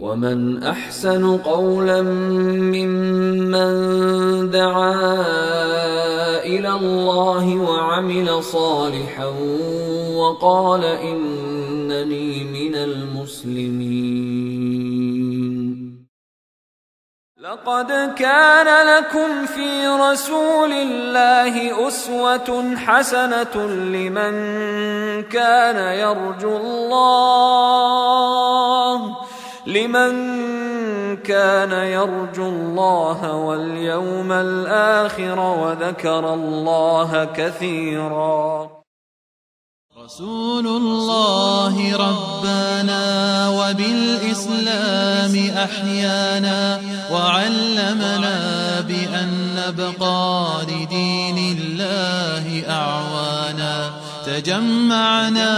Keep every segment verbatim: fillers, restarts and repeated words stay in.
ومن أحسن قولا ممن دعا إلى الله وعمل صالحا وقال إنني من المسلمين. لقد كان لكم في رسول الله أسوة حسنة لمن كان يرجو الله، لمن كان يرجو الله واليوم الآخر وذكر الله كثيرا. رسول الله ربانا وبالإسلام أحيانا، وعلمنا بأن نبقى لدين الله أعوانا. تجمعنا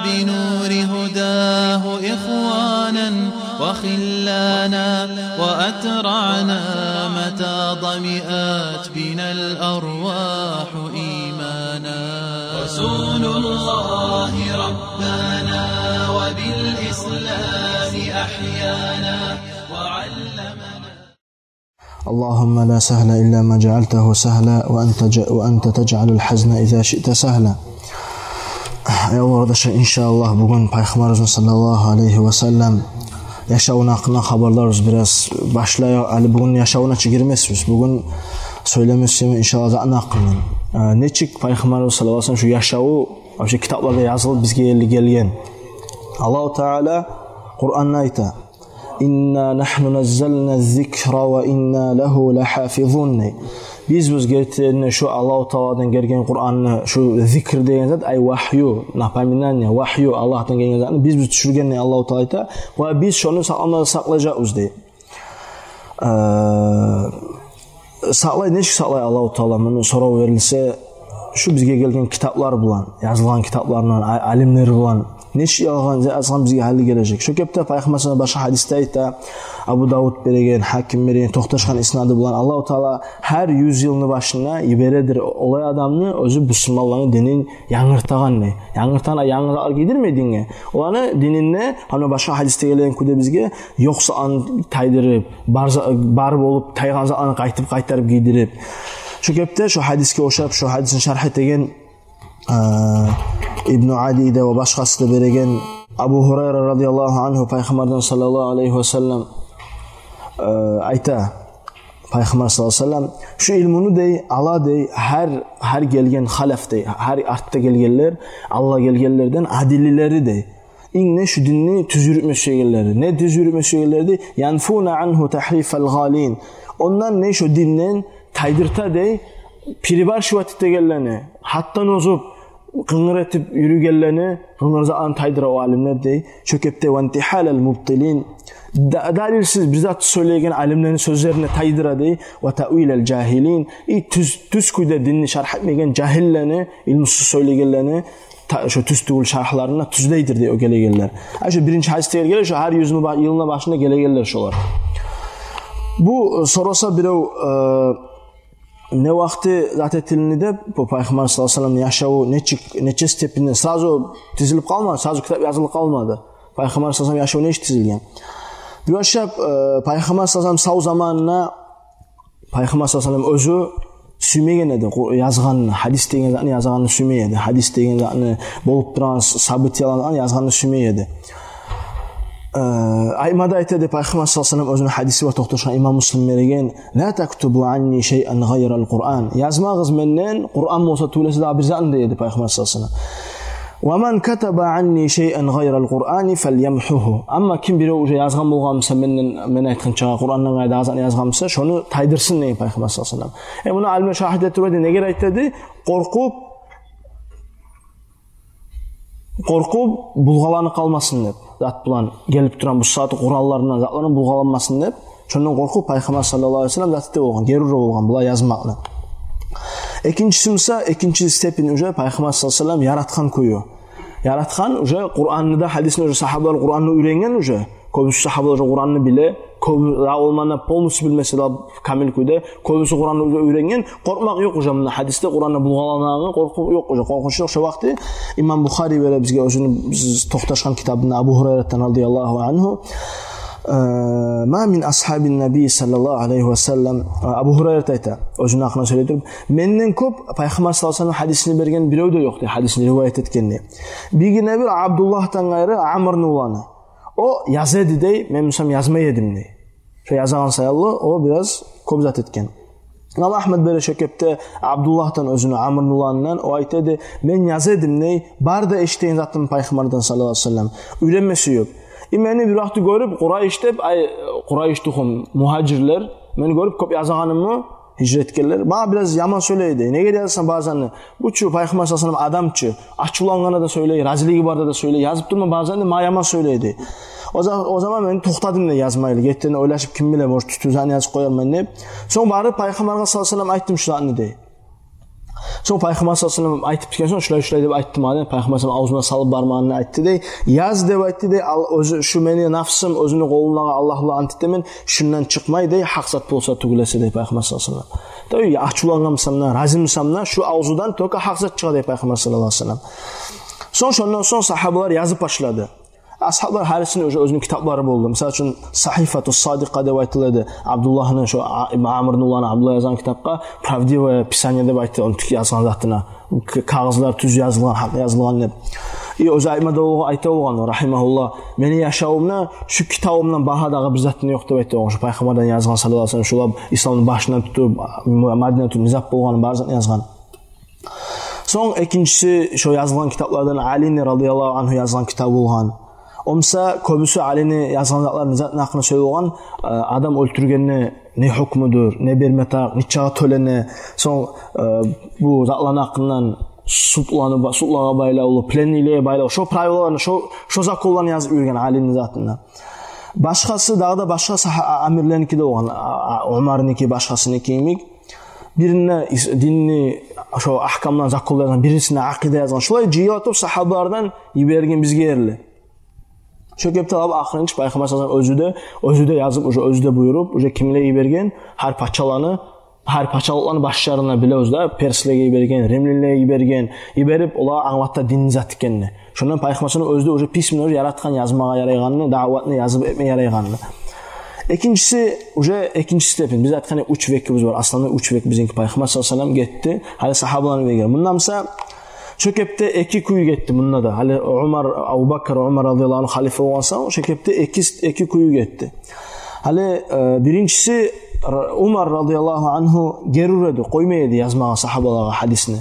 بنور هداه إخوانا وخلانا، وأترعنا متى ظمئت بنا الأرواح إيمانا. رسول الله ربانا وبالإسلام أحيانا وعلمنا. اللهم لا سهل إلا ما جعلته سهلا وأنت ج-، وأنت تجعل الحزن إذا شئت سهلا. Эй, къардашлар, иншааллагь, бугюн Пайхаммарыбызны саллаллагьу алайгьи ва саллам яшавуну гьакъында хабарларбыз бираз. Башлайыкъ, гьали бугюн яшавуна чы гирмесбиз. Бугюн сёйлемек сюемен, иншааллагь, затны гьакъындан. Э, нечик Пайхаммарыбыз саллаллагьу алайгьи ва саллам шу яшаву вообще китапларда язылып бизге гел-, гелген. Аллагьу Таала Къуранда айта: «Инна нагьну наззална ззикра ва инна лагьу лагьафизун», — дей. Биз, биз гертиден де шу Аллагьу Тааладан гелген Къуранны, шу зикр деген зат, ай, вагью, напоминание, вагью, Аллагьдан гелген затны биз, биз тюшюрген, дей Аллагьу Таала айта, ва биз шону сакълама-, сакълажакъбыз, дей. Э, сакълай, нечик сакълай Аллагьу Таала? Муну сорав берилсе, шу бизге гелген китаплар булан, язылгъан китаплар булан, а-, алимлер булан, нечик язгъан, язгъан бизге гьали гележек. Шо кепде Пайхаммар саллаллагьу алайгьи ва саллам башгъа гьадисде айта, Абу Давуд береген, Гьаким береген, токъташгъан иснады булан, Аллагьу Таала гьар юз йылны башында йибередир олай адамны, оьзю бусурманланы динин янгыртагъан, дей. Янгыртагъан, янгы затлар гийдирмей динге. Оланы дининде, гьана башгъа гьадисде гелеген кюйде бизге, ёкъ затланы тайдырып, бар за-, бар болуп тайгъан затланы къайтып къайтарып гийдирип. Шо кепде шо гьадисге ошап, шо гьадисни шаргь этеген, э, Ибну Ади де ва башгъасы да береген, Абу Гьурайра радияллагьу ангьу Пайхаммардан саллаллагьу алайгьи ва саллам, э, айта, Пайхаммар саллаллагьу алайгьи ва саллам: «Шу илмуну, — дей, — ала, — дей, — гьар, гьар гелген халаф, — дей, — гьар артда гелгенлер, алда гелгенлерден адиллилери, — дей, — инг де шу динни тюз юрютме сюегенлери». Не тюз юрютме сюегенлери, дей? «Янфуна ангьу тагьрифал гъалин». Ондан, дей, шу динден тайдырта, дей, перебарщивать этегенлени, гьатдан озуп, къынгыр этип юрюйгенлени, къынгыр затланы тайдыра о алимлер, дей. Шо кепде «вантигьалал мубтилин», да-, далилсиз бир зат сёйлейген алимлени сёзлерин тайдыра, дей. «Ва таъвилал жагьилин», и тюз, тюз кюйде динни шаргь этмеген жагьиллени, илмусуз сёйлейгенлени, та-, шо тюз тюгюл шаргьларын тюзлейдир, дей, о гелегенлер. А шо биринчи гьадисде гелген, шо гьар юз йылны ба-, йылны башында гелегенлер шолар. Бу, э, сораса бирев, э, не вакъти зат этилинди деп, бу Пайхаммар саллаллагьу алайгьи ва салламны яшаву нечик, нече степенде, сразу тизилип къалмады, сразу китап язылып къалмады. Пайхаммар саллаллагьу алайгьи ва саллам яшаву нечик тизилген? Бир башлап, э, Пайхаммар саллаллагьу алайгьи ва саллам сав заманына Пайхаммар саллаллагьу алайгьи ва саллам оьзю сюймеген эди къу-, язгъанны, гьадис деген затны язгъанны сюймей эди. Гьадис деген затны, болуп турагъан с-, событияланы язгъанны сюймей эди. Э, айтмада айта эди Пайхаммар саллаллагьу алайгьи ва саллам, оьзюню гьадиси бар, токъташгъан имам Муслим береген: «Ла тактубу анни шайъан гъайрал Къуран». «Язмагъыз менден Къуран болса тюгюл эсе дагъы бир затны», — дей эди Пайхаммар саллаллагьу алайгьи ва саллам. «Ва ман катаба анни шайъан гъайрал Къурани фалямхьугьу». Амма ким бирев уже язгъан болгъан буса менден, мен айтгъанча Къурандан къайры дагъы затны язгъан буса, шону тайдырсын, деген Пайхаммар саллаллагьу алайгьи ва саллам. Э, муну алимлер шагьат этип эди, неге айта эди? Къоркъуп, къоркъуп булгъаланып къалмасын деп. Зат булан, гелип турагъан бу сагьат къуралларындан, затлардан булгъаланмасын деп. Шондан къоркъуп Пайхаммар саллаллагьу алайгьи ва саллам зат эте болгъан, гери ура болгъан булай язмакъны. Экинчиси буса, экинчи степень уже Пайхаммар саллаллагьу алайгьи ва саллам яратгъан кюю. Яратгъан уже Къуранны да, гьадисни уже, сагьабалар Къуранны уьйренген уже. Кёбюсю сагьабалар уже Къуранны биле. Кёбю-, я болмаса полностью билмесе де камил кюйде. Кёбюсю Къуранны уже уьйренген. Къоркъмакъ ёкъ уже мунда. Гьадисде Къуранны булгъаланагъангъа къоркъмакъ ёкъ уже. Къоркъунч ёкъ. Шо вакъти имам Бухари бере бизге оьзюню токъташгъан китабында Абу Гьурайратдан радияллагьу ангьу. Э, «Ма мин асхабин наби саллаллагьу алайгьи ва саллам», э, Абу Гьурайрат айта, оьзюню гьакъында сёйлей туруп, «Менден кёп Пайхаммар саллаллагьу алайгьи ва саллам гьадисин берген бирев де ёкъ», – дей, гьадисин риваят этген, дей. «Биргине-бир Абдуллагьдан къайры Амрны уланы. О яза эди, – дей, – мен болсам язмай эдим», – дей. Шо язагъан саялы о бираз кёп зат этген. Имам Агьмад бере шо кепде Абдуллагьдан, оьзюню Амрны уланындан, о айта эди: «Мен яза эдим, – дей, – бар да эшитеген затым Пайхаммардан саллаллагьу алайгьи ва саллам, уьйренме сююп. И мени бир вакъти гёрюп, Къурайыш деп, ай, Къурайыш тухум, мугьажирлер, мени гёрюп кёп язагъанымны, гьижрат этгенлер, магъа бираз яман сёйлей эди. Неге язасан базаны? Бу чу Пайхаммар саллаллагьу алайгьи ва саллам адам чы, ачувлангъанда да сёйлей, разилиги барда да сёйлей, язып турма базаны, магъа яман сёйлей эди. О за-, о заман мен токътадым, – дей, – язмайлы. Гертиден ойлашып, ким биле, может, тюз затны язып къоярман деп. Сонг барып Пайхаммаргъа саллаллагьу алайгьи ва саллам айтдым шу затны», – дей. Сонг Пайхаммар саллаллагьу алайгьи ва саллам айтып битген сонг, «Шулай-шулай», – деп айтды магъа, дей. Пайхаммар саллаллагьу алайгьи ва саллам авзуна салып бармагъанны айтды, дей. «Яз, – деп айтды, – дей, – ал, оьзю, шу мени нафсым оьзюню къолундагъы Аллагь булан ант этемен, шундан чыкъмай, – дей, – гьакъ зат болса тюгюл эсе», – дей Пайхаммар саллаллагьу алайгьи ва саллам. «Дей, ачувлангъан бусам да, разим бусам да, шу авзудан только гьакъ зат чыгъа», – дей Пайхаммар саллаллагьу алайгьи ва саллам. Сонг, шондан сонг сагьабалар язып башлады. Асгьаблар гьарисини уже оьзюню китаплары болду. Мисал учун, «Сагьифату Садикъа» деп айтыла эди. Абдуллагьны, шо А-, Амрны уланы Абдуллагь язгъан китапгъа «Правдивое писание» деп айтыла, ону тюз язгъан затына. К-, кагъызлар тюз язылгъан, гьакъ язылгъан деп. И оьзю айтма да болгъан, айта болгъан, рагьимагьуллагь: «Мени яшавумда шу китабымдан багьа дагъы бир зат да ёкъ», – деп айта болгъан. Шо Пайхаммардан язгъан, саллаллагьу алайгьи ва саллам, шулар исламны башындан тутуп, Ма-, Мадинатул Низап болгъан, бар затны язгъан. Сонг экинчиси, шо язылгъан китаплардан Алини, радияллагьу ангьу, язгъан китабы болгъан. О буса кёбюсю Алини язгъан затларын, затны гьакъында сёйлей болгъан, э, адам оьлтюргенни не гьукмудур, не берме тарыкъ, нечакъы тёлене. Сонг, э, бу затланы гьакъындан судланы ба-, судлагъа байлавлу, пленныйлеге байлавлу, шо правилаланы, шо, шо законланы язып юрюген Алини затында. Башгъасы, дагъы да башгъа сагьа-, а-, амирлерники де болгъан, а-, а-, Умарныки, башгъасыныки йимик. Биринде ис-, динни, шо агькамланы, законланы язгъан, бирисинде акъида язгъан. Шулай жыйыла туруп, сагьабалардан йиберген бизге ерли. Шо кепде алып, ахырынчы Пайхаммар саллаллагьу алайгьи ва саллам оьзю де, оьзю де язып, уже оьзю де буюруп, уже кимлеге йиберген, гьар пачаланы, гьар пачалыкъланы башларына, билебиз да, перслеге йиберген, римлилеге йиберген, йиберип, олагъа англата динни зат экенни. Шондан Пайхаммар саллаллагьу алайгьи ва саллам оьзю де уже письменно уже яратгъан, язмагъа ярайгъанны, даъватны язып этме ярайгъанны. Экинчиси, уже экинчи степень. Биз айтгъан уьч векибиз бар. Основной уьч век бизинки. Пайхаммар саллаллагьу алайгьи ва саллам гетди. Гьали сагьабаланы веги. Мундан буса шо кепде эки кюй гетди мунда да. Гьали Умар, Абубакр, Умар, радияллагьу ангьу, халифа болгъан сонг, шо кепде эки, эки кюй гетди. Гьали, э, биринчиси, Р-, Умар, радияллагьу ангьу, гери ура эди, къоймай эди язмагъа сагьабалагъа гьадисни.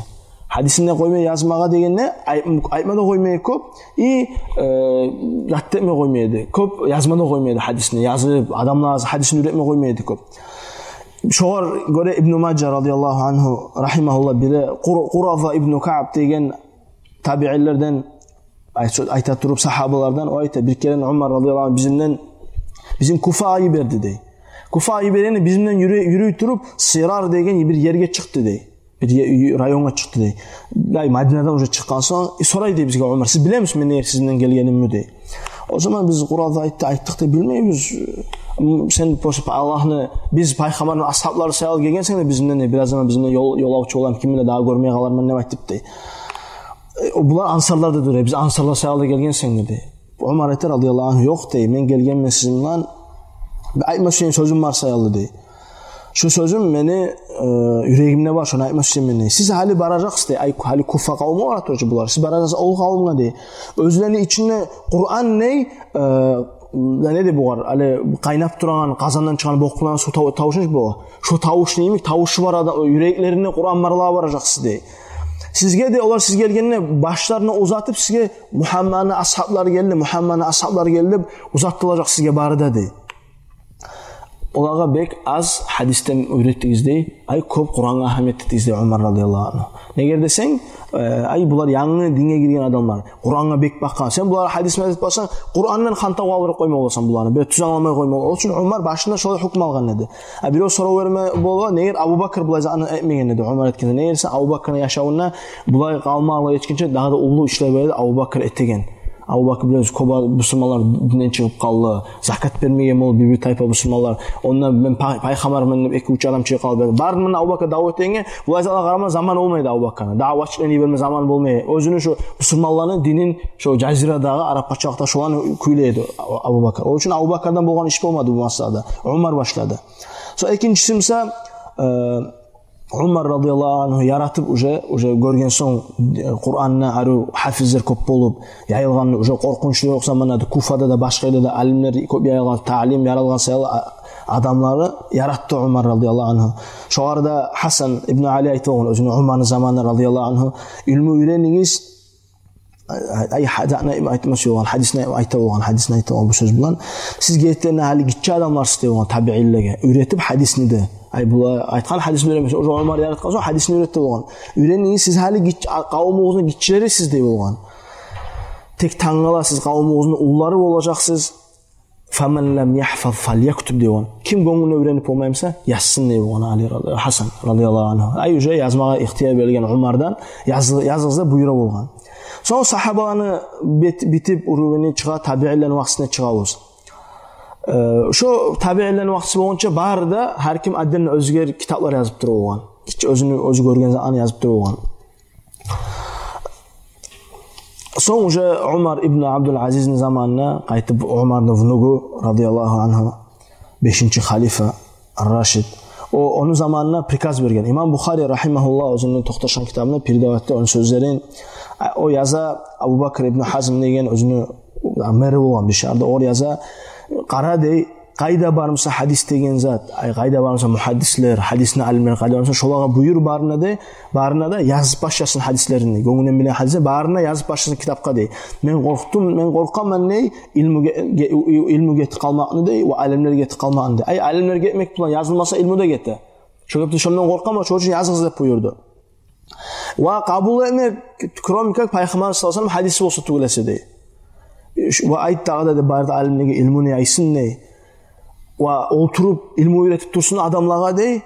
Гьадисни къоймай язмагъа дегенде, ай-, айтма да къоймай эди кёп, и, э, зат этме къоймай эди кёп, язма да къоймай эди гьадисни, язып, адамлагъа гьадисни уьйретме къоймай эди кёп. Шогъар гёре Ибну Мажа, радияллагьу ангьу, рагьимагьуллагь, биле, Къур-, Къураза ибну Каъб деген табиинлерден ай-, айта туруп, сагьабалардан, о айта: «Бир керен Умар, радияллагьу ангьу, бизимден, бизин Куфагъа йиберди», – дей. «Куфагъа йибергенде, бизимден юрюй, юрюй туруп, Сирар деген бир ерге чыкъды», – дей. «Бир е-, районгъа чыкъды», – дей. Ай, Мадинадан уже чыкъгъан сонг, э, сорай, дей, бизге Умар: «Сиз билемисиз мен не ерге сизин булан гелгенимни?» – дей. О заман биз Къуразагъа айтдыкъ, айтдыкъ да, билмейбиз. М, сен просто Аллагьны, биз Пайхаммарны асгьаблары саялы гелгенсен де бизимден, бираз заман бизимден ёл-, ёлавчу болам, ким биле, дагъы гёрмей къаларман деп айтып, дей. Э, о, булар ансарлар да дюр, э, биз ансарлар саялы гелгенсен де, дей. Умар айта, радияллагьу ангьу: «Ёкъ, – дей, – мен гелгенмен сизин булан, айтма сюеген сёзюм бар саялы», – дей. «Шо сёзюм мени, э, юрегимде бар, шону айтма сюемен», – дей. «Сиз гьали баражакъсыз, – дей, – ай, гьали Куфа къавуму бар турчу булар. Сиз баражакъсыз ол къавумгъа, – дей. – Оьзлени ичинде Къуран, – дей, – э, не де бугъар, гьали къайнап турагъан къазандан чыкъгъан бокъланы сув тав-, тавушун чы бугъар. Шо тавушну йимик тавушу бар адам, юреклеринде Къуран барлагъа баражакъсыз, – дей. – Сизге де олар сиз гелгенде башларын узатып, сизге Мугьаммадны асгьаблары гелди, Мугьаммадны асгьаблары гелди деп узатылажакъ сизге бары да», – дей. «Олагъа бек аз гьадисден уьйретдигиз, – дей, – ай, кёп Къурангъа агьамият этдигиз», – дей Умар, радияллагьу ангьу. «Неге десенг, э, ай, булар янгы динге гирген адамлар, Къурангъа бек бакъгъан. Сен булагъа гьадис айтып барсанг, Къурандан хантав къалдырып къойма боласан буланы, бир тюз англамай къойма боласан». Шону учун Умар башында шолай гьукму алгъан эди. А бирев сорав берме бола: «Неге Абубакр булай затны этмеген эди?» – Умар айтгъанда. «Неге десенг, Абубакрны яшавунда булай къалмагъанлай этгинче дагъы да уллу ишлер бар эди Абубакр этеген. Абубакр билебиз, кёп бусурманлар динден чыгъып къалды. Закат бермеген болуп бир-бир тайпа бусурманлар. Онда мен пай-, пайхаммарман деп эки-уьч адам чыгъып къалды. Барын муна Абубакр даъват этгенге, булай затлар къарама заман болмайды Абубакрны. Даъватчылыкъны йиберме заман болмай. Оьзюню шо бусурманланы динин шо жазирадагъы араб пачалыкъда шоланы кюйлей эди Абу-, Абубакр. О учун Абубакрдан болгъан иш болмады бу масъалада. Умар башлады. Сонг экинчиси буса, э, Умар радияллагьу аньгьу яратып уже, уже гёрген сонг, э, Къуранны арив гьафизлер кёп болуп яйылгъанны, уже къоркъунчлу ёкъ заманда да, Куфада да, башгъа ерде де алимлер кёп яйылгъан, таълим яралгъан саялы а-, адамланы яратды Умар радияллагьу аньгьу. Шоларда Гьасан ибну Али айта болгъан, оьзюню Умарны заманы радияллагьу аньгьу, илму уьйренигиз, ай, ай, гьа-, затны айтма сюе болгъан, гьадисни айта болгъан, гьадисни айта болгъан бу сёз булан. Сиз гертиден де гьали гиччи адамларсыз дей болгъан табиинлеге. Уьйретип гьадисни де. Ай, булар айтгъан гьадисни уьйренмесе, уже Умар яратгъан сонг гьадисни уьйретди болгъан. Уьйренигиз, сиз гьали гиччи, къавумугъузну гиччилерисиз дей болгъан. Тек тангала сиз къавумугъузну уллулары болажакъсыз. «Фаман лам ягьфаз фальяктуб» дей болгъан. Ким гёнгюне уьйренип болмай буса, язсын дей болгъан Али ради-, Гьасан радияллагьу аньгьу. Ай, уже язмагъа ихтияр берилген Умардан, яз-, языгъыз деп буюра болгъан. Сонг сагьабаланы бит-, битип, уровени чыгъа, табиинлени вакътисине чыгъабыз. Э, шо табиинлени вакътиси болгъунча бары да гьар ким отдельно оьзюне китаплар язып тура болгъан. Гиччи оьзюню, оьзю гёрген затны язып тура болгъан. Сонг уже Умар ибну Абдул Азизни заманына къайтып, Умарны внугу радияллагьу аньгьу, бешинчи халифа Ар-Рашид. О, ону заманына приказ берген. Имам Бухари рагьимагьуллагь оьзюню токъташгъан китабында передавать эте ону сёзлерин. А, о яза, Абубакр ибну Гьазм деген оьзюню, а, мэри болгъан бир шагьарда. О яза, къара дей, къайда бар буса гьадис деген зат, ай, къайда бар буса мугьаддислер, гьадисни алимлер къайда бар буса, шолагъа буюр барына да, барына да язып башласын гьадислерин, гёнгюнден билген гьадисни барына язып башласын китапгъа дей. Мен къоркъдум, мен къоркъаман дей, илму ге-, ге-, илму гетип къалмакъны дей, ва алимлер гетип къалмакъны дей. Ай, алимлер гетмек булан язылмаса, илму да гете. Шо кепде шондан къоркъаман, шо учун языгъыз деп буюрду. Ва къабул этме, кроме как, Пайхаммар саллаллагьу алайгьи ва саллам гьадиси болса тюгюл эсе дей. Ва айт дагъы да, бары да алимлеге илмуну яйсын дей. Ва олтуруп илму уьйретип турсун адамлагъа дей.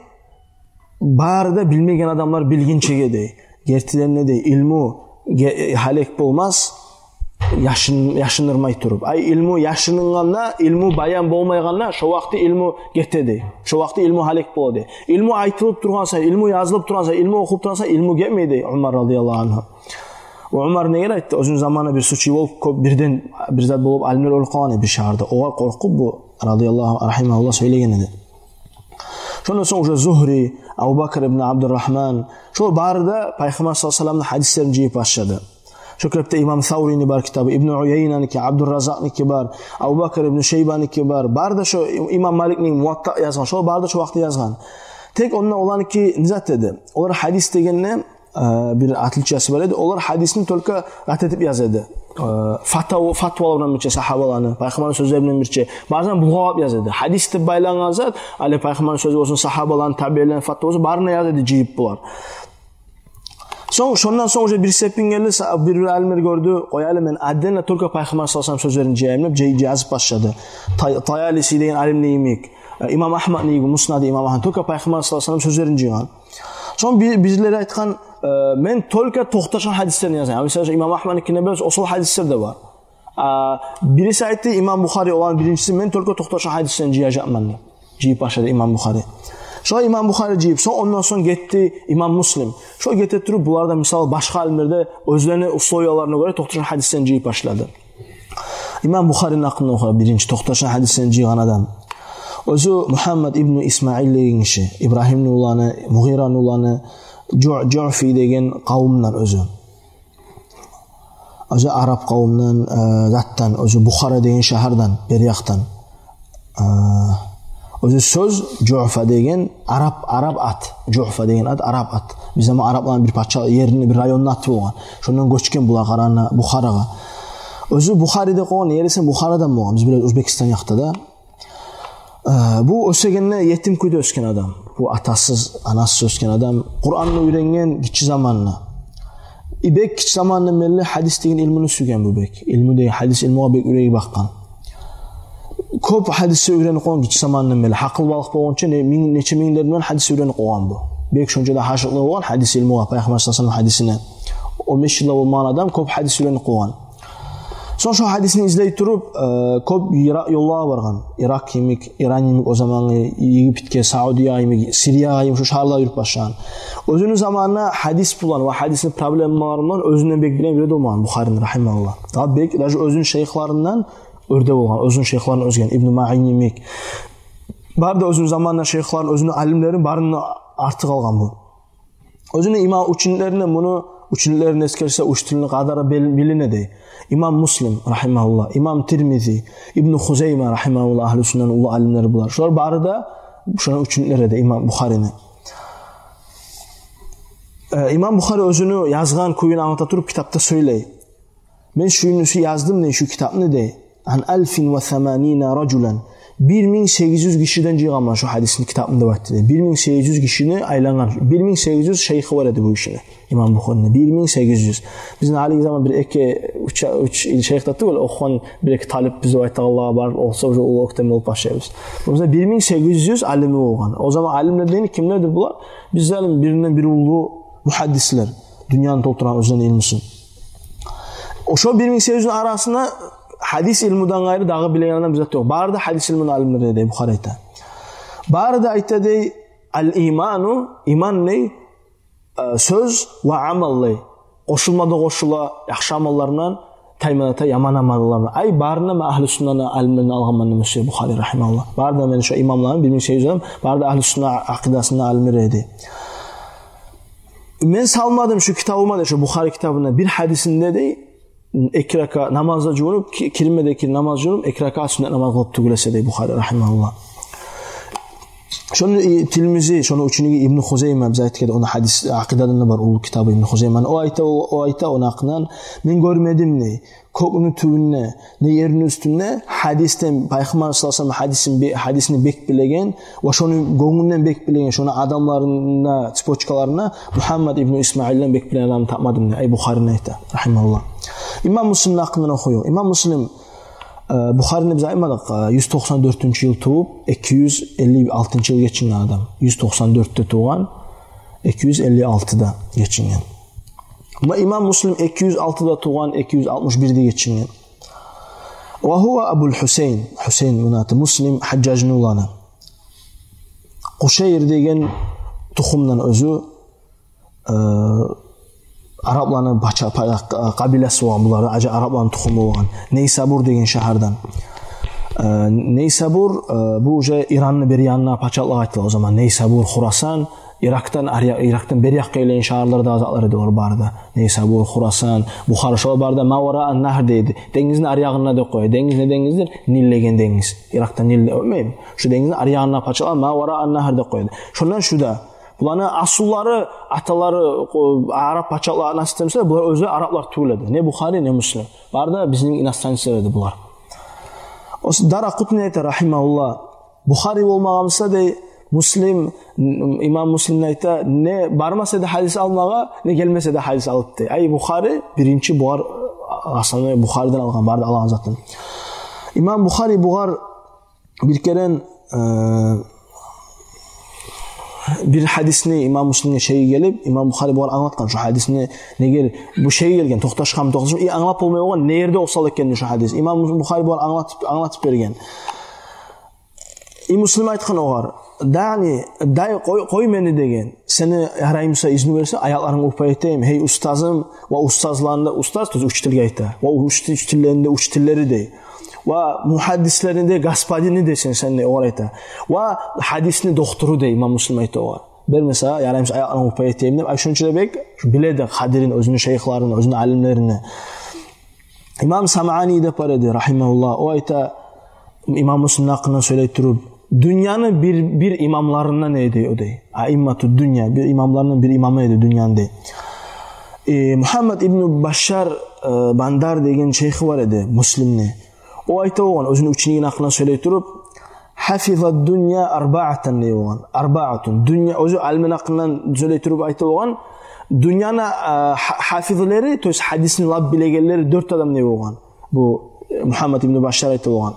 Бары да билмеген адамлар билгинчеге дей. Гертиден де дей, илму ге-, гьалек болмас, яшын-, яшындырмай туруп. Ай, илму яшынынгъанда, илму баян болмайгъанда, шо вакъти илму гете дей. Шо вакъти илму гьалек бола дей. Илму айтылып тургъан сайын, илму язылып тургъан сайын, илму охулуп тургъан сайын, илму гетмей дей Умар радияллагьу аньгьу. О Умар неге айтды? Оьзюню заманында бир случай болуп, кёп бирден бир зат болуп, алимлер оьлюп къалгъан эди бир шагьарда. Огъар къоркъуп бу радияллагьу, рагьимагьуллагь сёйлеген эди. Шондан сонг уже Зугьри, Абубакр ибн Абдуррагьман, шо бары да Пайхаммар саллаллагьу алайгьи ва салламны гьадислерин жыйып башлады. Шо кепде имам Саврини бар китабы, Ибну Уяйнаныки, Абдурразакъныки бар, Абубакр ибну Шейбаныки бар. Бары да шо имам Маликни Муватта язгъан, шо бары да шо вакъти язгъан. Тек онда оланыки не зат эди? Олар гьадис дегенде, э, бир отличиясы бар эди. Олар гьадисни только зат этип яза эди. Э, фатва-, фатвалар булан бирче, сагьабаланы, Пайхаммарны сёзлери булан бирче, базан булгъап яза эди. Гьадис деп байлангъан зат, гьали Пайхаммарны сёзю болсун, сагьабаланы, табиинлени фатва болсун, барын да яза эди жыйып булар. Сонг, шондан сонг уже бир степень гелди, са-, бир-бир алимлер гёрдю, къояйлы, мен отдельно только Пайхаммар саллаллагьу алайгьи ва саллам сёзлерин жыяйым деп, жый-, жый-, язып башлады. Та-, Таялиси деген алимни йимик, э, имам Агьмадны йимик, Муснады имам Агьмад, только Пайхаммар саллаллагьу алайгьи ва саллам сёзлерин жыйгъан. Сонг би-, бирлери айтгъан, э, мен только токъташгъан гьадислерин язайым. Мисал учун, имам Агьмадныкине берсе, осал гьадислер де бар. А бириси айтды, имам Бухари, оланы биринчиси, мен только токъташгъан гьадислерин жыяжакъман деп. Жыйып башлады имам Бухари. Шолай имам Бухари жыйып, сонг, ондан сонг гетди имам Муслим. Шо гете туруп, булар да, мисал, башгъа алимлер де оьзлерини условияларына гёре токъташгъан гьадислерин жыйып башлады. Имам Бухарини гьакъында охуйгъан биринчи токъташгъан гьадислерин жыйгъан адам. Оьзю Мугьаммад ибну Исмаил деген гиши, Ибрагьимни уланы, Мугъираны уланы, Жу-, Жуъфи деген къавумдан оьзю. Оьзю араб къавумдан, э, затдан, оьзю Бухара деген шагьардан, бери якъдан. Э, оьзю сёз Жуъфа деген араб, араб ат. Жуъфа деген ат араб ат. Бизде ма арабланы бир пача ерини, бир районну аты болгъан. Шондан гёчген булар къарана Бухарагъа. Оьзю Бухари де къойгъан, неге десенг, Бухарадан болгъан. Биз билебиз, Оьзбекистан якъда да. Э, бу оьсегенде етим кюйде оьсген адам. Бу атасыз, анасыз оьсген адам. Къуранны уьйренген гиччи заманында. И бек гиччи заманындан берли гьадис деген илмуну сюйген бу бек. Илму деген, гьадис илмугъа бек юреги бакъгъан. Кёп гьадисни уьйренип къойгъан гиччи заманындан берли. Гьакъылбалыкъ болгъунча не-, минг, нече минглер булан гьадис уьйренип къойгъан бу. Бек шонча да гьашыкълыгъы болгъан гьадис илмугъа, Пайхаммар саллаллагьу алайгьи ва саллам гьадисине. Он беш йылда болмагъан адам кёп гьадис уьйренип къойгъан. Сонг шо гьадисни излей туруп, э, кёп йыракъ ёллагъа баргъан. Иракъ йимик, Иран йимик, о замангъы Египетге, Саудия йимик, Сирия йимик, шо шагьарда юрюп башлагъан. Оьзюню заманына гьадис булан ва гьадисни проблемалары булан оьзюнден бек билеген бири де болмагъан Бухарини, рагьимагьуллагь. Дагъы бек, даже оьзюню шайыхларындан оьрде болгъан, оьзюню шайыхларын оьзген, Ибну Маин йимик. Бары да оьзюню заманына шайыхларын, оьзюню алимлерин барын да артыкъ алгъан бу. Оьзюню имам ученикълеринден, муну ученикълерин эсгерсе, учителини къадары бил-, билине дей. Имам Муслим, рагьимагьуллагь, имам Тирмизи, Ибну Хузайма, рагьимагьуллагь, агьлю суннаны уллу алимлери булар. Шолар бары да шону ученикълери дей имам Бухарини. Э, имам Бухари оьзюню язгъан кюйюн англата туруп китапда сёйлей. Мен шуну язды мен шу китапны дей. Ан алфин ва саманина ражулан. Бир минг сегиз юз гишиден жыйгъанман шу гьадисни китабымда деп айтды дей. Бир минг сегиз юз гишини айлангъан. Бир минг сегиз юз шайыхы бар эди бу гишини. Имам Бухарини. Бир минг сегиз юз. Бизин гьалиги заман бир эки, уьч, уьч ил шайых да тюгюл, охугъан бир эки талип биз деп айтагъанлагъа барып, олса уже уллу оьктем болуп башлайбыз. Бу бизде бир минг сегиз юз алими болгъан. О заман алимлер деген кимлердир булар? Бизден биринден бир уллу мухаддислер. Дюньяны толтургъан оьзлени илмусун. Ошо бир минг сегиз юз арасына гьадис илмудан къайры дагъы билеген адам бизде ёкъ. Бары да гьадис илмуну алимлери дей Бухари айта. Бары да айта дей, ал-иману, иман дей, э, сёз ва амал дей. Къошулма да къошула, яхшы амаллар булан, тайма да тай яман амаллар булан. Ай, барын да мен агьлю суннаны алимлеринден алгъанман демей Бухари, рагьимагьуллагь. Бары да мени шо имамларым, бир минг сегиз юз адам, бары да агьлю сунна акъидасыны алимлери дей. Мен салмадым шу китабыма дей, шу Бухари китабына бир гьадисин де дей, эки рака-, намазда жувунуп, ки-, киринме де киринип намаз жувунуп, эки ракаат сюннет намаз къылып тюгюл эсе дей Бухари, рагьимагьуллагь. Шону, э, тилмизи, шону ученигу Ибну Хузайма, биз айтгъан эдик, ону гьадис, акъидадан да бар уллу китабы Ибну Хузайманы. О айта, о, о айта ону гьакъындан, мен гёрмедим дей кёкню тюбюнде, не ерни уьстюнде гьадисден, Пайхаммар саллаллагьу алайгьи ва саллам гьадисин бе-, гьадисни бек билеген ва шону гёнгюнден бек билеген, шону адамларына, цепочкаларына Мухаммад ибну Исмаилден бек билеген адамны тапмадым дей, ай, Бухарини айта, рагьимагьуллагь. Имам Муслимни гьакъындан охуюгъ. Имам Муслим, э, Бухарини биз айтмадыкъ, э, юз токъсан дёртюнчю йыл тувуп, эки юз элли алтынчы йыл гечинген адам. Юз токъсан дёртде тувгъан, эки юз элли алтыда гечинген. Ва имам Муслим эки юз алтыда тувгъан, эки юз алтмыш бирде гечинген. Ва гьува Абул Гьусейн, Гьусейн муну аты, Муслим Гьажжажны уланы. Къушайр деген тухумдан оьзю, э, арапланы пача-, па-, къабиласы болгъан булар, ажа арапланы тухуму болгъан. Нейсабур деген шагьардан. Э, Нейсабур, э, бу уже Иранны бери янына пачалыкъ айтыла о заман. Нейсабур, Хурасан, Иракъдан, ари-, Иракъдан бери якъгъа гелген шагьарларда затлар эди олар бары да. Нейсабур, Хурасан, Бухара, шолар бары да Ма вараан нагьр дейди. Денгизни ари ягъында деп къоя. Денгиз не денгиздир? Нил деген денгиз. Иракъда Нил де, билмеймен. Шу денгизни ари ягъында пачалар Ма вараан нагьр деп къоя. Шондан шу да. Буланы асуллары, аталары, къо-, арап пачалыкъ насип этмесе, булар оьзлери араплар тюгюл эди. Не Бухари, не Муслим. Бары да бизин иностранецлер эди булар. О Даракъутни айта, рагьимагьуллагь, Бухари болмагъан буса дей, Муслим, м, имам Муслим айта, не бармас эди гьадис алмагъа, не гелмес эди гьадис алып дей. Ай, Бухари биринчи бугъар, основной Бухариден алгъан, бары да алгъан затын. Имам Бухари бугъар бир керен, э, бир гьадисни имам Муслимге шайы гелип, имам Бухари бугъар англатгъан шу гьадисни, неге бу шайы гелген, токъташгъан, токъташгъан, и англап болмай болгъан, не ерде осал экенни шу гьадис. Имам Бухари бугъар англатып, англатып берген. И Муслим айтгъан огъар: «Даъни, дай, къой, къой мени», — деген. «Сени, ярай буса, изну берсенг, аякларынга упай этейим, гьей устазым ва устазларында устаз», то есть учительге айта, «ва учти-, учительлеринде учительлери», — дей. «Ва мухаддислеринде господини», — дей, сен, сен, дей, огъар айта. «Ва гьадисни доктору», — дей, имам Муслим айта огъар. «Бер буса, ярай буса, аякларынга упай этейим», — деп. Ай, шунча да бек биледи къадирин оьзюню шайыхларыны, оьзюню алимлерини. Имам Самъани деп бар эди, рагьимагьуллагь, о айта, имам Муслимни гьакъындан сёйлей туруп: «Дюньяны бир, бир имамларындан эди», — о дей. «Аиммату дюнья», бир имамларындан бир имамы эди дюньяны, дей. Э, Мухаммад ибну Башшар, э, Бандар деген шайыхы бар эди Муслимни. О айта болгъан, оьзюню ученигини гьакъындан сёйлей туруп: «Гьафиза дюнья арбаатан», — дей болгъан. «Арбаатун». Дюнья, оьзю алимни гьакъындан сёйлей туруп айта болгъан: «Дюньяны, а, гьа-, гьафизлери, то есть гьадисни лап билегенлери дёрт адам», — дей болгъан. Бу, э, Мухаммад ибну Башшар айта болгъан.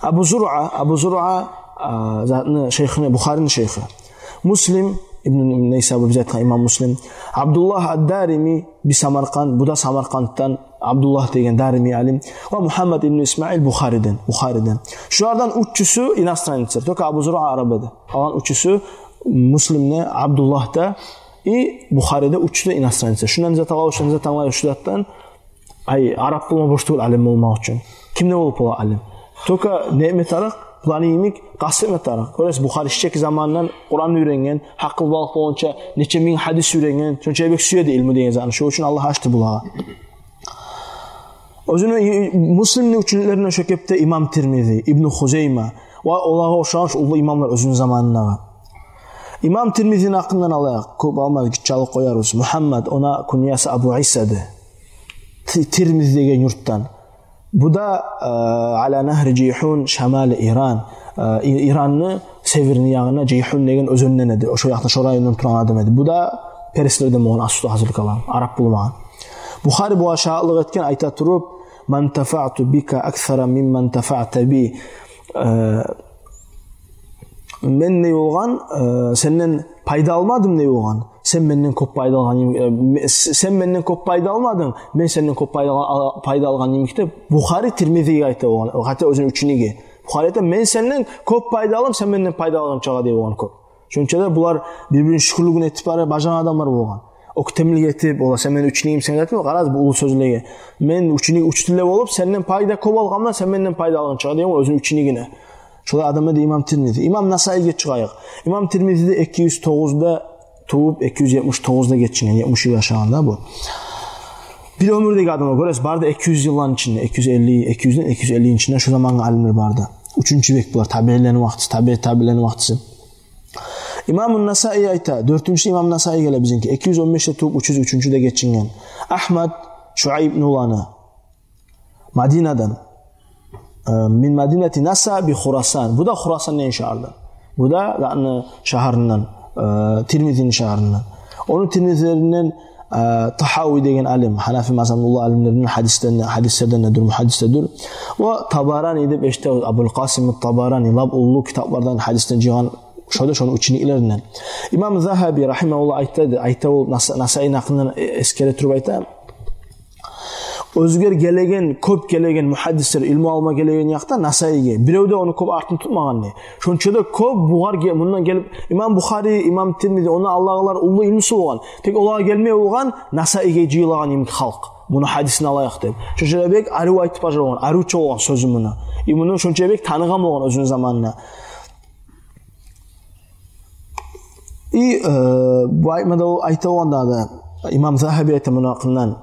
Абу Зуръа, Абу Зуръа, а, затны шайыхыны, Бухарини шайыхы. Муслим ибну Нейсабур, биз айтгъан имам Муслим. Абдуллагь ад-Дарими би Самаркъанд, бу да Самаркъанддан. Абдуллагь деген дарими алим, ва Мухаммад ибн Исмаил Бухариден, Бухариден. Шулардан уьчюсю иностранецлер, только Абу Зура араб эди. Къалгъан уьчюсю, Муслим де, Абдуллагь да и Бухари де, уьчюсю де иностранецлер. Шундан зат алайыкъ, шундан зат алайыкъ, шу затдан, ай, араб болма борч тюгюл алим болмакъ учун. Ким де болуп бола алим. Только не этме тарыкъ, буланы йимик къаст этме тарыкъ. Гёресиз, Бухари шичек заманындан Къуран уьйренген, гьакъыл-балыкъ болгъунча нече минг гьадис уьйренген, шонча бек сюеди илму деген затны. Шо учун Аллагь ачды булагъа. Оьзюню и-, Муслимни ученикълеринден шо кепде имам Тирмизи, Ибну Хузайма ва олагъа ошагъан шу уллу имамлар оьзюню заманындагъы. Имам Тирмизини гьакъындан алайыкъ, кёп алмай, гиччи алып къоярбыз. Мухаммад, ону куньясы Абу Иса эди. Ти-, Тирмиз деген юртдан. Бу да, э, ала нагьри Жайгьун, шамали Иран. Э, И-, Иранны северный ягъында Жайгьун деген оьзенден эди. Ошо якъда, шо райондан тургъан адам эди. Бу да перслерден болгъан, аслу гьазил калам, араб болмагъан. Бухари бугъар шагьатлыкъ этген, айта туруп: «Ма нтафаъту бика аксара мимма нтафаъта би». Э, мен не болгъан, э, сенден пайда алмадым не болгъан, сен менден кёп пайда алгъан йим-, э, ме-, с-, сен менден кёп пайда алмадынг, мен сенден кёп пайда алгъан, ал-, пайда алгъан йимик деп Бухари Тирмизиге айта болгъан. О, гьатта оьзюню ученигиге. Бухари айта: «Мен сенден кёп пайда аламан, сен менден пайда алгъанчагъа», – дей болгъан кёп. Шонча да булар бир-бирин шюкюрлюгюн этип бара бажаргъан адамлар болгъан. Оьктемлик этип, ола, сен мени ученигим, сен этме, къарагъыз бу уллу сёзлеге. Мен ученик, учитель болуп, сенден пайда кёп алгъанман, сен менден пайда алгъанчагъа деген, оьзюню ученигине. Шолай адам эди имам Тирмизи. Имам Насаиге чыгъайыкъ. Имам Тирмизи де эки юз тогъузда тувуп, эки юз етмиш тогъузда гечинген, етмиш йыл яшагъан да бу. Бир оьмюрдеги адам, гёресиз, бары да эки юз йылланы ичинде, эки юз элли, эки юзден эки юз эллини ичинде шо замангъы алимлер бары да. Уьчюнчю век булар, табиинлени вакътиси, табии табиинлени вакътиси. Имам Насаи айта, дёртюнчю имам Насаи геле бизинки, эки юз он бешде тувуп, уьч юз уьчюнчюде гечинген. Агьмад Шуайбни уланы. Мадинадан. Э, мин мадинати Наса би Хурасан. Бу да Хурасан деген шагьардан. Бу да, яъни, шагьарындан, э, Тирмизини шагьарындан. Ону тилмизлеринден, э, Тагьави деген алим, гьанафи мазгьабны уллу алимлеринден, гьадисден, гьадислерден де дюр, мугьаддис де дюр. Ва Табарани деп эшитебиз, Абул Къасим ат-Табарани, лап уллу китаплардан, гьадисден жыйгъан, шо да шону учениклеринден. Имам Загьаби, рагьимагьуллагь, айтады, айта ол Наса-, Насаини гьакъындан, э, эсгере туруп айта. Оьзгер гелеген, кёп гелеген мугьаддислер илму алма гелеген якъда Насаиге, бирев де ону кёп артын тутмагъан дей. Шонча да кёп бугъар ге-, мундан гелип, имам Бухари, имам Тирмизи, ондан алдагъылар уллу илмусу болгъан. Тек олагъа гелмей болгъан Насаиге жыйылагъан йимик халкъ, муну гьадисин алайыкъ деп. Шонча да бек арив айтып бажара болгъан, аривче болгъан сёзю муну. И муну шонча бек таныгъан болгъан оьзюню заманында. И, э, бу айтмада ол айта болгъан дагъы да, имам Загьаби айта муну гьакъындан.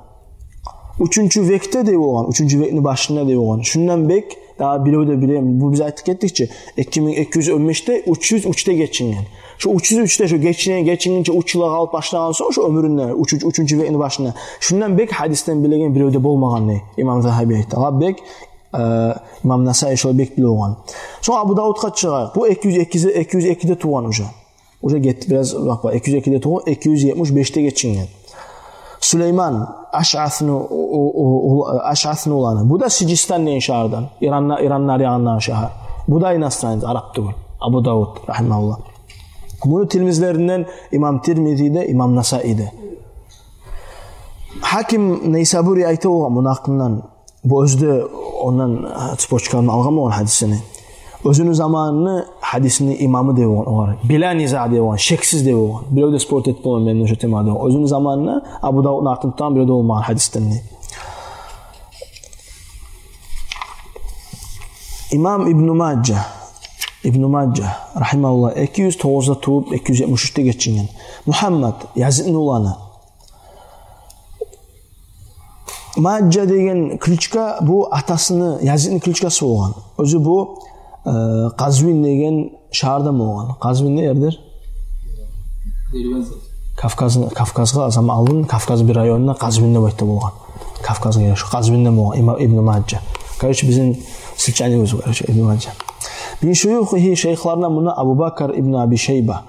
Уьчюнчю векде дей болгъан, уьчюнчю векни башында дей болгъан. Шундан бек, дагъы бирев де биле, бу биз айтып гетдик чи, эки минг эки юз он бешде уьч юз уьчде гечинген. Шо уьч юз уьчде, шо гечинген, гечингинче уьч йыл къалып башлагъан сонг, шо оьмюрюнде, уьч, уьч, уьчюнчю векни башында. Шундан бек гьадисден билеген бирев де болмагъан дей имам Загьаби айта. Ла бек Э, имам Насаи шолай бек биле болгъан. Сонг Абу Давудгъа чыгъайыкъ. Бу эки юз экиде, эки юз экиде тувгъан уже. Уже гетди бираз, бакъ, бакъ, эки юз экиде тувгъан, эки юз етмиш бешде гечинген. Сулейман Ашъасны у-, у-, у-, у-, Ашъасны уланы. Бу да Сижистан деген шагьардан. Иранны, Иранны аръягъындагъы шагьар. Бу да иностранец, араб тюгюл. Абу Давуд, рагьимагьуллагь. Муну тилмизлеринден имам Тирмизи де, имам Насаи де. Гьаким Найсабури айта болгъан муну гьакъындан. Бу оьзю де ондан, э, цепочкаларын алгъан болгъан гьадисини. Оьзюню заманны гьадисини имамы дей болгъан огъар. Била низа дей болгъан, шексиз дей болгъан. Бирев де спор этип болмай мени шу темада. Оьзюню заманны Абу Давудну артын тутагъан бирев де болмагъан гьадисден дей. Имам Ибну Мажа, Ибну Мажа, рагьимагьуллагь, эки юз тогъузда тувуп, эки юз етмиш уьчде гечинген. Мугьаммад, Язидни уланы. Мажа деген кличка бу атасыны, Язидни кличкасы болгъан. Оьзю бу, э, Къазвин деген шагьардан болгъан. Къазвин не ердир? Дербент. Кавказны, Кавказгъа, заман алдын Кавказ бир районуна Къазвин деп айта болгъан. Кавказгъа геле, шо Къазвинден болгъан имам Ибну Мажа. Короче, бизин сырчаныбыз, короче, Ибну Мажа. Мин шуюхигьи, шайыхларындан муну Абу Бакр ибну Аби Шайба.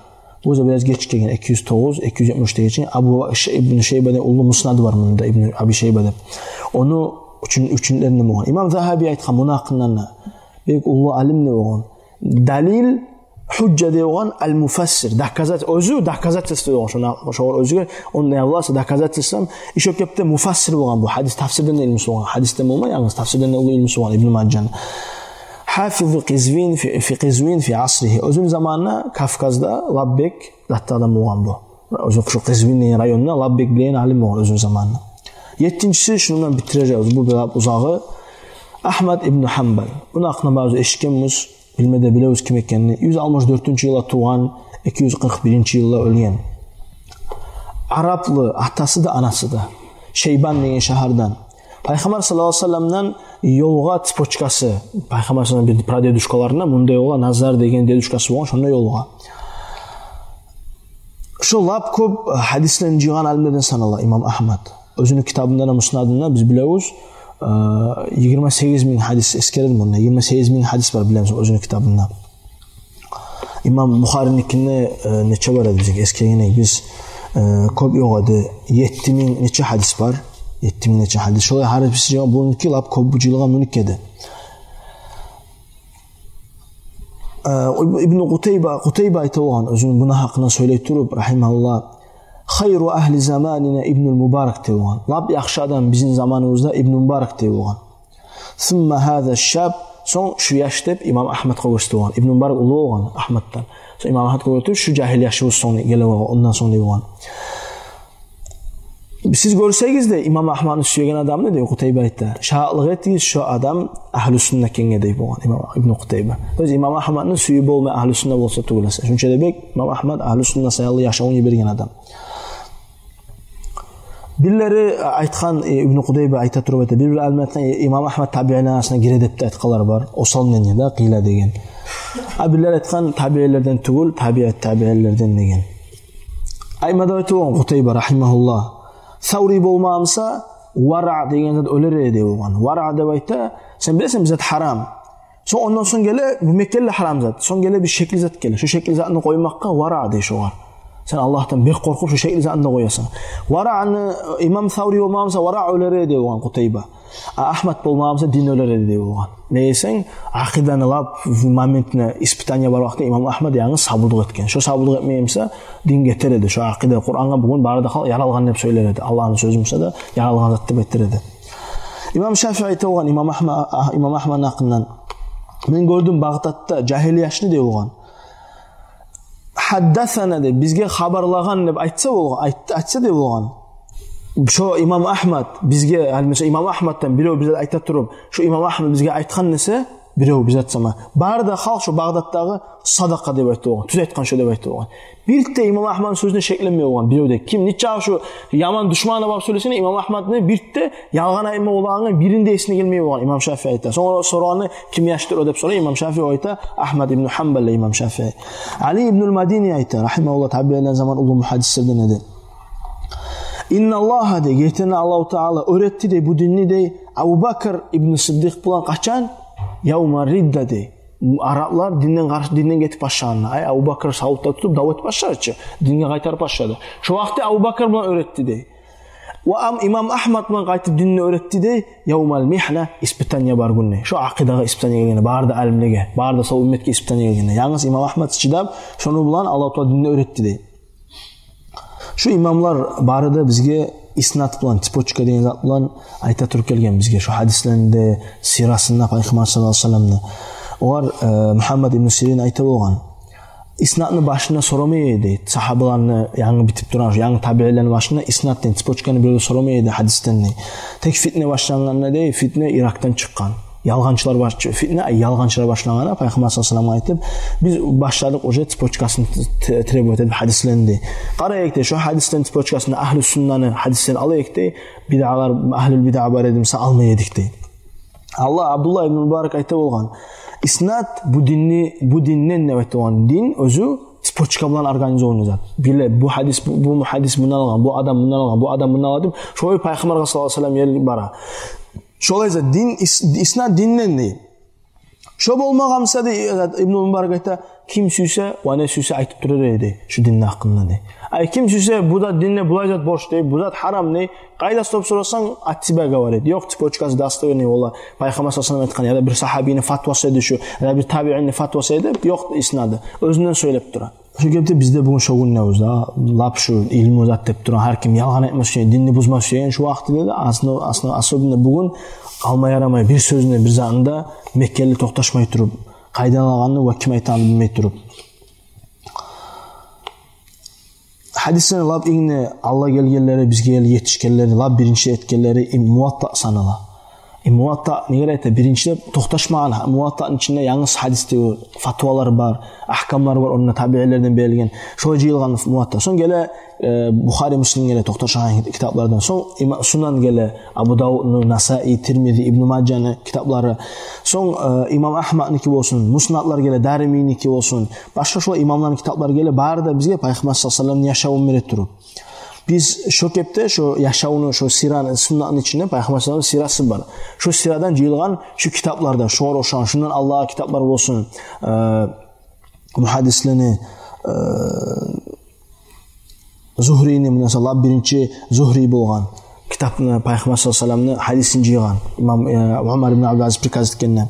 Бу да бираз геч гелген, эки юз тогъуз, эки юз етмиш уьчде гечген. Абу Ш-, Ибну Шайба деп уллу муснады бар мунда, Ибну Аби Шайба деп. Ону учен-, учениклеринден болгъан. Имам Загьаби айтгъан муну гьакъындан да. Бек уллу алим де болгъан. Далил, Гьужжа деп болгъан аль-муфассир, доказать, оьзю доказательство болгъан. Шону, шогъар оьзюне, онда явласа доказательством. Ещё кепде муфассир болгъан бу. Гьадис тафсирден де илмусу болгъан. Гьадисден болмай, янгыз тафсирден де уллу илмусу болгъан Ибну Мажжаны. Хафизу Къизвин фи, фи Къизвин фи асрихи. Оьзюню заманына Кавказда лап бек затты адам болгъан бу. Оьзю шу Къизвин деген районда лап бек билеген алим болгъан оьзюню заманына. Еттинчиси, шуну булан битирежекбиз, бу бир узагъы, Агьмад ибну Гьанбал. Буну гьакъында бары эшитгенбиз, билме де билебиз ким экенни. Юз алтмыш дёртюнчю йылда тувгъан, эки юз къыркъ биринчи йылда оьлген. Араплы, атасы да, анасы да. Шейбан деген шагьардан. Пайхаммар саллаллагьу алайгьи ва салламдан ёлгъа цепочкасы, Пайхаммар саллаллагьу алайгьи ва саллам бир прадедушкаларына мунда ёлгъа, Назар деген дедушкасы болгъан, шонда ёлгъа. Шо лап кёп гьадислени жыйгъан алимлерден санала имам Агьмад. Оьзюню китабында да, Муснадында, биз билебиз, э, йигирма сегиз минг гьадис эсгерилген мунда. Йигирма сегиз минг гьадис бар, билебиз, оьзюню китабында. Имам Бухариникинде, э, нече бар эди бизге эсгерген эдик биз, э, кёп ёкъ эди. Етти минг нече гьадис бар? Етти минг нече гьадис. Шолай гьар бириси жыйгъан, бугюнки лап кёп бу жыйылгъан муну эди. Э, Ибну Къутайба, Къутайба айта болгъан, оьзюню буну гьакъында сёйлей туруп, рагьимагьуллагь: «Хайру агьли заманина Ибнул Мубарак», – дей болгъан. «Лап яхшы адам бизин заманыбызда Ибну Мубарак», – дей болгъан. «Сумма гьаза шаб», сонг «шу яш», – деп имам Агьмадгъа гёрсете болгъан. Ибну Мубарак уллу болгъан Агьмаддан. Сонг имам Агьмадгъа гёрсетип: «Шу жагьил яшыбыз сонг геле болгъан, ондан сонг», – дей болгъан. «Сиз гёрсегиз де имам Агьмадны сюеген адамны, – дей Къутайба, айта, – шагьатлыкъ этигиз, шо адам агьлу сунна экенге», – дей болгъан имам Ибну Къутайба. То есть имам Агьмадны сююп болмай агьлу сунна болса тюгюл эсе. Шунча да бек имам Агьмад агьлу сунна саялы яшавун йиберген адам. Бирлери айтгъан, э, Ибну Къутайба айта туруп айта, бир-бир алимлер айтгъан, э, имам Агьмад табиинлени арасына гире деп де айтгъанлар бар. Осал мнение да, къыйла деген. А бирлер айтгъан, табиинлерден тюгюл, табиат табиинлерден деген. Айтма да айта болгъан Къутайба, рагьимагьуллагь: «Саври болмаса, вара деген зат оьлер эди», – дей болгъан. Вара деп айта, сен билесен, бир зат гьарам. Сонг, ондан сонг геле, бу мекенли гьарам зат. Сонг геле бир шекли зат геле. Шо шекли затны къоймакъгъа вара дей шогъар. Сен Аллагьдан бек къоркъуп, шо шекли затны да къоясан. Вараны, имам Саври болмаса, вара оьлер эди дей болгъан Къутайба. А Агьмад болмаса, дин оьлер эди дей болгъан. Неге десенг, акъиданы лап моментине испытание бар вакътиде имам Агьмад янгыз сабурлукъ этген. Шо сабурлукъ этмей буса, дин гетер эди. Шо акъида, Къурангъа бугюн бары да халкъ яр алгъан деп сёйлер эди. Аллагьны сёзю буса да, яр алгъан зат деп айтар эди. Имам Шафии айта болгъан имам Агьма-, а-, имам Агьмадны гьакъындан: «Мен гёрдюм Багъдатда жагьил яшны, – дей болгъан. – Гьаддасана деп, бизге хабарлагъан деп айтса болгъан, айт-, айтса, – дей болгъан. – Шо имам Агьмад бизге, гьали, масала, имам Агьмаддан бирев бизге айта туруп, шо имам Агьмад бизге айтгъан десе, бирев бизге айтса, бары да халкъ шо Багъдатдагъы садакъа деп айта болгъан, тюз айтгъан шо деп айта болгъан». Бирт де имам Агьмадны сёзюне шекленмей болгъан бирев де. Ким нечакъы шо яман душманы барып сёйлесин, имам Агьмадны бирт де ялгъан айтмай болгъангъа бирин де эсине гелмей болгъан, имам Шафии айта. Сонг сорагъаны: «Ким яшдыр о?» – деп сорай. Имам Шафии айта: «Агьмад ибну Гьанбал», – дей имам Шафии. Али ибнул Мадини айта, рагьимагьуллагь, табиинлени заман уллу мугьаддислерден эди. «Инналлагьа, – дей, – гертиден Аллагьу Таала оьретди, – дей, – бу динни, – дей, – Абубакр ибну Сиддикъ булан». Къачан? «Явма ридда», – дей. Араплар динден къаршы, динден гетип башлагъанда, ай, Абубакр савутда тутуп, дав этип башлагъан чы, динге къайтарып башлагъан. Шо вакътиде Абубакр булан оьретди дей. Ва ам-, имам Агьмад булан къайтып динни оьретди дей. «Явмал мигьна», испытание бар гюн дей. Шо акъидагъа испытание гелгенде, бары да алимлеге, бары да сав умметге испытание гелгенде, янгыз имам Агьмад чыдап, шону булан Аллагьу Таала динни оьретди дей. Шу имамлар бары да бизге иснад булан, цепочка деген зат булан айта туруп гелген бизге шу гьадислеринде, сирасында Пайхаммар саллаллагьу алайгьи ва салламны. Огъар, э, Мугьаммад ибну Сирин айта болгъан: «Иснадны башында сорамай эди, сагьабаланы, янгы битип тургъан, янгы табиинлени башында иснад деген цепочканы бирев де сорамай эди гьадисден дей. Тек фитне башлангъанда дей, фитне Иракдан чыкъгъан. Ялгъанчылар баш-, фитне, ай, ялгъанчылар башлангъанда, Пайхаммар саллаллагьу алайгьи ва салламгъа айтып, биз башладыкъ уже цепочкасын т-, т-, требовать этип гьадислени дей». Къарайыкъ дей, шу гьадислени цепочкасында агьлу суннаны гьадислерин алайыкъ дей, бидъалар, агьлул бидъа бар эди буса, алмай эдик дей. Аллагь, Абдуллагь ибн Мубарак айта болгъан: «Иснад бу динни, бу динден», – деп айта болгъан. Дин оьзю цепочка булан организованный зат. Биле, бу гьадис, бу, бу гьадис мундан алгъан, бу адам мундан алгъан, бу адам мундан алгъан деп, шолай Пайхаммаргъа саллаллагьу алайгьи ва саллам ерли бара. Шолай зат, дин, ис-, иснад динден дей. Шо болмагъан буса, дей, Ибну Мубарак айта, ким сюйсе, ва не сюйсе айтып турар эди шу динни гьакъында, дей. Ай, ким сюйсе, бу зат динде булай зат борч, дей, бу зат гьарам, дей. Къайда деп сорасанг, от себя говорит. Ёкъ цепочкасы достоверный, валлагь, Пайхаммар саллаллагьу алайгьи ва саллам айтгъан, яда бир сагьабини фатвасы эди шу, яда бир табиинни фатвасы эди, ёкъ иснады. Оьзюнден сёйлеп тура. Шо гепде бизде бугюн шо гюнде оьзю де, лап шу илму зат деп турагъан, гьар ким ялгъан айтмас учун, динни бузмас учун, шу вакътиде де, основ-, основ-, особенно бугюн къалма ярамай, бир сёзюнде, бир затында мекенли токъташмай туруп, къайдан алгъанны ва ким айтгъанны билмей туруп. Гьадислени лап инг де алда гелгенлери, бизге гелип етишгенлери, лап биринчи этгенлери Им-, Муватта санала. Э, Муватта, неге айта, биринчи деп токъташмагъан, Муваттаны ичинде янгыз гьадис тюгюл, фатвалар бар, агькамлар бар, онда табиинлерден берилген. Шолай жыйылгъан Муватта. Сонг геле, э, Бухари, Муслим геле, токъташгъан китаплардан. Сонг има-, Сунан геле, Абу Давудну, Насаи, Тирмизи, Ибну Мажаны китаплары. Сонг, э, имам Агьмадныки болсун, Муснадлар геле, Даримийники болсун, башгъа шолай имамланы китаплары геле, бары да бизге Пайхаммар саллаллагьу алайгьи ва салламны яшавун бере туруп. Биз шо кепде, шо яшавну, шо сираны, суннатны ичинде Пайхаммар саллаллагьу алайгьи ва салламны сирасы бар. Шо сирадан жыйылгъан шо китапларда, шогъар ошагъан, шондан алдагъы китаплар болсун, э, мухаддислени, э, Зугьрини, муна, масала, биринчи Зугьри болгъан, китапны, Пайхаммар саллаллагьу алайгьи ва салламны гьадисин жыйгъан, имам, э, Умар ибн Абдул Азиз приказ этгенде.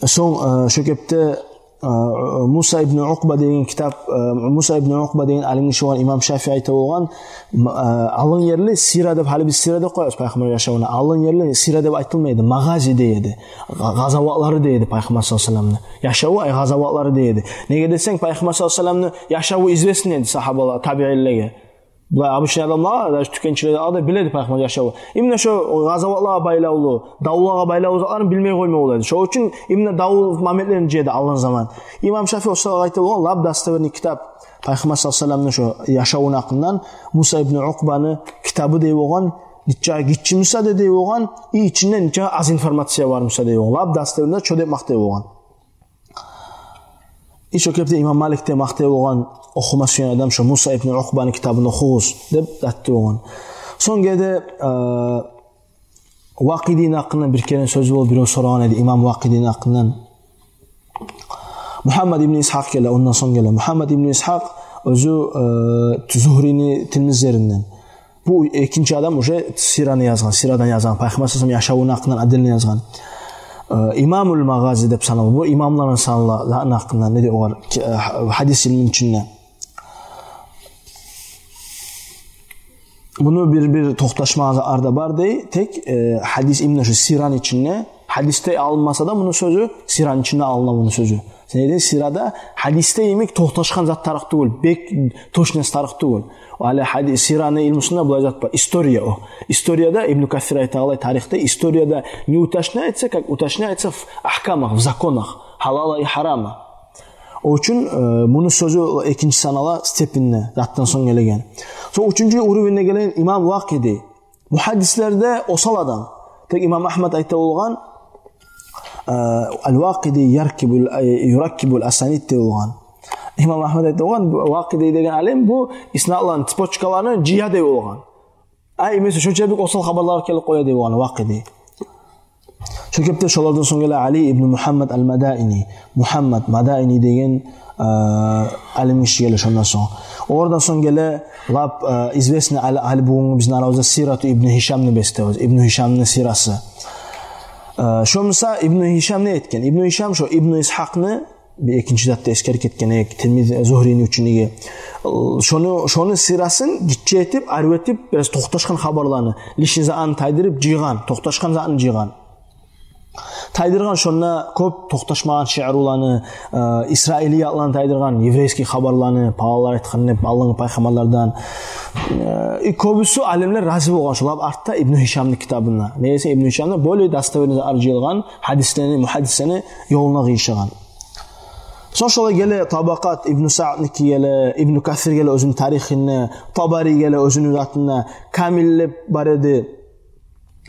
Сонг, э, шо кепде Э, Муса ибн Укъба деген китап, э, Муса ибн Укъба деген алим гиши болгъан, имам Шафии айта болгъан, м-, э, алгъын ерли сира деп, гьали биз сира деп къоябыз пайхаммар яшавуна. Алгъын ерли сира деп айтылмай эди, магъази дей эди. Гъа-, гъазаватлары дей эди пайхаммар саллаллагьу алайгьи ва салламны. Яшаву, ай, гъазаватлары дей эди. Неге десенг, пайхаммар саллаллагьу алайгьи ва салламны яшаву известный эди сагьабалагъа, табиинлеге. Булай обычный адамлагъа, даже тюкенчилеге де биле эди пайхаммар яшавун. Именно шо гъазаватлагъа байлавлу, давлагъа байлавлу затларын билмей къойма бола эди. Шо учун именно дав моментлерин жыя эди алгъын заман. Имам Шафии ошо сагьат айта болгъан, лап достоверный китап пайхаммар саллаллагьу алайгьи ва салламны шо яшавуну гьакъындан Муса ибн Укъбаны китабы дей болгъан, нече гиччи буса да дей болгъан, и ичинде нече аз информация бар буса дей болгъан. Лап достоверный шо деп макътай болгъан. И шо кепде имам Малик де макътай болгъан, охума сюеген адам шо Муса ибн Укъбаны китабын охугъуз деп айтып болгъан. Сонг геле, э, Вакъидини гьакъындан бир керен сёз болуп, бирев сорагъан эди, имам Вакъидини гьакъындан. Мухаммад ибн Исхакъ геле, ондан сонг геле. Мухаммад ибн Исхакъ оьзю, э, Зугьрини тилмизлеринден. Бу экинчи адам уже сираны язгъан, сирадан язгъан, пайхаммар саллаллагьу алайгьи ва салламны яшавуну гьакъындан отдельно язгъан. Э, имамул магъази деп санала. Бу имамланы санала, затны гьакъындан, не де огъар, ки-, э, гьадис илмуну ичинде. Муну бир-бир токъташмагъан затлар да бар дей, тек, э, гьадис именно шо сираны ичинде, гьадисде алынмаса да муну сёзю, сираны ичинде алына муну сёзю. Сен эдинг сирада гьадисде йимик токъташгъан зат тарыкъ тюгюл, бек точность тарыкъ тюгюл. Гьали гьади-, сираны илмусунда булай зат бар, история о. Историяда, Ибн Касир айта алай, тарихде, историяда не уточняется, как уточняется в ахкамах, в законах, гьалала и гьарама. О учун, э, муну сёзю экинчи санала степеньде, затдан сонг гелеген. Сонг уьчюнчю уровеньде гелеген имам Вакъиди. Мухаддислерде осал адам. Тек имам Агьмад айта болгъан, э, «Ал-Вакъиди яркибул, э, юраккибул асанид» дей болгъан. Имам Агьмад айта болгъан, бу Вакъиди деген алим бу иснадланы, цепочкаланы жыя дей болгъан. Ай, эмесе, шонча бек осал хабарлар гелип къоя дей болгъан Вакъиди. Шо кепде шолардан сонг геле Али ибн Мухаммад ал-Мадаини. Мухаммад Мадаини деген, э, алим гиши геле шондан сонг. Олардан сонг геле лап, э, известный, гьали, гьали бугюнгю бизин арабызда сирату Ибн Гьишамны бес дейбиз, Ибн Гьишамны сирасы. Э, шо буса Ибн Гьишам не этген? Ибн Гьишам шо Ибн Исхакъны бир экинчи затда эсгерип гетген эдик, тилмиз Зугьрини учениги. Шону, шону сирасын гиччи этип, арив этип, бираз токъташгъан хабарланы, лишний затны тайдырып жыйгъан, токъташгъан затны жыйгъан. Тайдыргъан шонда кёп токъташмагъан шиъруланы, э, исраилиятланы тайдыргъан, еврейский хабарланы, паланлар айтгъан деп, алдынгъы пайхаммарлардан. Э, и кёбюсю алимлер рази болгъан шо лап артда Ибн Гьишамны китабына. Неге десенг, Ибн Гьишамда более достоверный затлар жыйылгъан, гьадислени, мухаддислени ёлуна къыйышагъан. Сонг шолай геле Табакъат, Ибн Саъдныки геле, Ибн Касир геле оьзюню тарихинде, Табари геле оьзюню затында, Камил деп бар эди.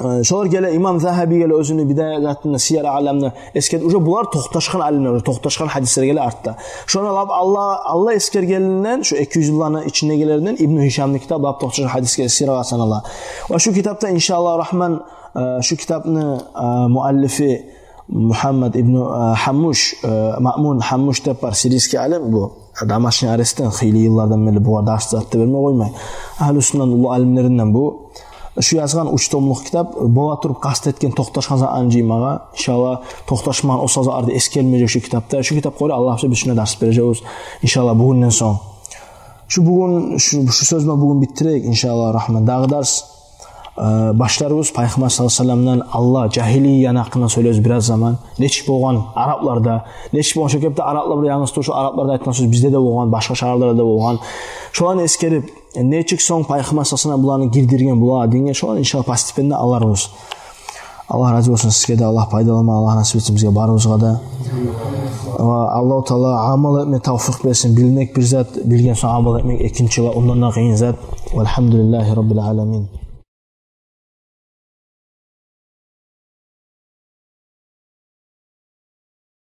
Э, шолар геле, имам Загьаби геле оьзюню Бидая затында, Сияр Аъламда эсгерип, уже булар токъташгъан алимлер, уже токъташгъан гьадислер геле артда. Шону лап алда, алда эсгергенлеринден, шо эки юз йылланы ичиндегилеринден Ибн Гьишамны китабы лап токъташгъан гьадисге, сирагъа санала. Ва шо китапда, иншааллагь рагьман, э, шо китапны, э, муаллифи Мухаммад ибну, э, Хаммуш, э, Маъмун Хаммуш деп бар, сирийский алим бу. Домашний арестден хыйлы йыллардан берли бугъар дарс зат да бермей къоймай. Агьлу суннаны уллу алимлеринден бу. Шу язгъан уьч томлукъ китап, бола туруп къаст этген токъташгъан затны жыймагъа. Иншаллагь, токъташмагъан устазлар да эсгерилмежек шу китапда. Шу китап къойла, Аллагь сюйсе, биз шунда дарс бережекбиз. Иншаллагь, бугюнден сонг. Шу бугюн, шу, шу сёзню бугюн битдирейик, иншаллагь рахман. Дагъы дарс, э, башларбыз Пайхаммар саллаллагьу алайгьи ва салламдан, Аллагь, жагьилия гьакъында сёйлейбиз бираз заман. Нечик болгъан арапларда, нечик болгъан, шо кепде араплар бир янгыз тюгюл, шо арапларда айтгъан сёз бизде де болгъан, башгъа шагьарларда да болгъан. Шоланы эсгерип, нечик сонг Пайхаммар саллаллагьу алайгьи ва саллам буланы гирдирген булагъа динге, шоланы иншаллагь постепенно аларбыз. Аллагь рази болсун сизге де, Аллагь пайдаланма Аллагь насип этсин бизге барыбызгъа да. Ва Аллагьу Таала амал этме тавфикъ берсин, билмек бир зат, билген сонг амал этмек экинчи ва ондан да къыйын зат. Валгьамдулиллагьи раббил аламин.